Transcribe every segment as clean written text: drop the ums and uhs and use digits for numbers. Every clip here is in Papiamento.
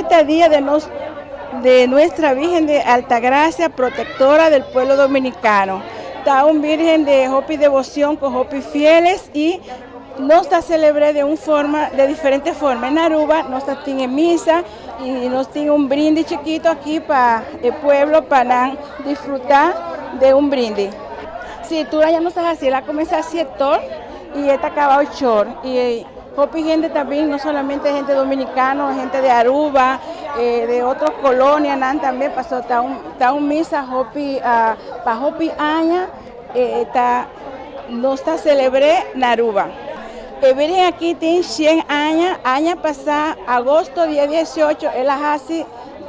Ta dia de nos de Nuestra Virgen de Altagracia, protectora del pueblo dominicano. Ta un virgen de hopi devocion cu hopi fieles y nos ta celebre de un forma, de diferente forma. En Aruba nos ta tin e misa y nos tin un brindis chikito aki pa e pueblo pa nan disfruta de un brindis. Si, tur aña nos ta haci, el a cuminsa 7 or y e ta caba 8 or. Y hopi hende tambe, no solamente hende dominicano, hende di Aruba, di otro colonia nan tambe, paso ta un misa hopi, pa hopi aña, ta, nos ta celebre na Aruba. E Virgen aki tin 100 aña, aña pasa, agosto dia 18, el a haci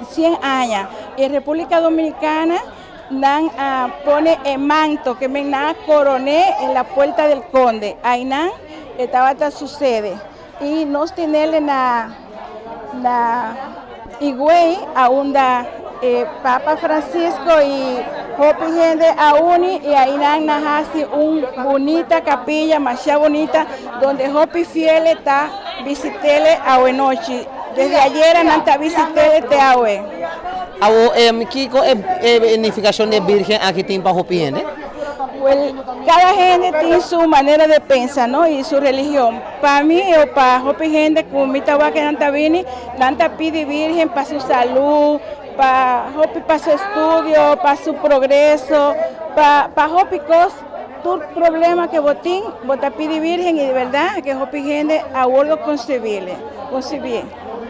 100 aña. Y República Dominicana nan pone el manto que men nan coroné en la Puerta del Conde. Ey nan tabata sucede. Y nos tin na Higüey, unda Papa Francisco y hopi hende a uni y ey nan nan haci un bunita capilla, mas bunita, donde hopi fiel ta visit'e anochi. Desde ayer nan ta visit'e te awe. Awo, kiko e nificacion di Virgen aki tin pa hopi hende? Well, cada hende tin su manera di pensa, no? Y su religion. Pa mi, o pa hopi hende, cu mi ta wak nan ta bini, nan ta pidi Virgen pa su salud, pa hopi pa su estudio, pa su progreso, pa hopi cos, tur problema cu bo tin, bo ta pidi Virgen y di berdad cu hopi hende a wordo concebi, concebi.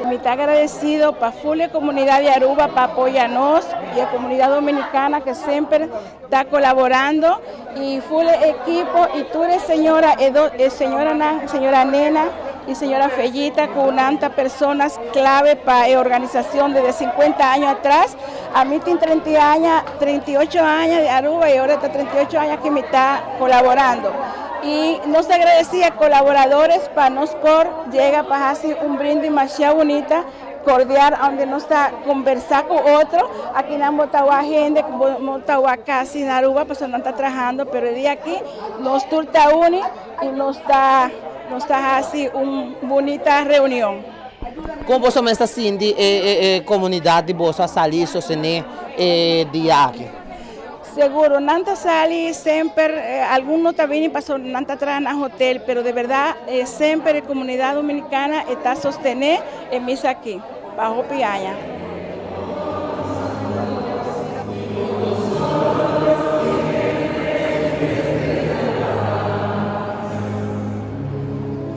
Mi ta agradecido pa full comunidad di Aruba pa apoya nos y e comunidad dominicana cu semper ta colaborando y full equipo y tur señora Edo, señora Nan, señora Nena y señora Fellita cu nan ta personas clave pa e organisacion desde 50 aña atras. Ami tin 30 aña, 38 aña di Aruba y awor ta 38 aña cu mi ta colaborando. Y nos agradece a colaboradores pa nos por yega pa haci un brindis mas bunita, cordial, unda nos ta conversa cu otro. Aki nan bo ta hende, no ta casi na Aruba, pues nan ta trahando, pero e dia aki nos tur ta uni y nos ta haci un bunita reunion. Con bo ta sinti e comunidad di boso a sali sostene e dia aki? Seguro, nan ta sali semper, algun no ta bin paso nan ta traha na hotel, pero di berdad semper e comunidad dominicana ta sostene e misa aki, pa hopi aña.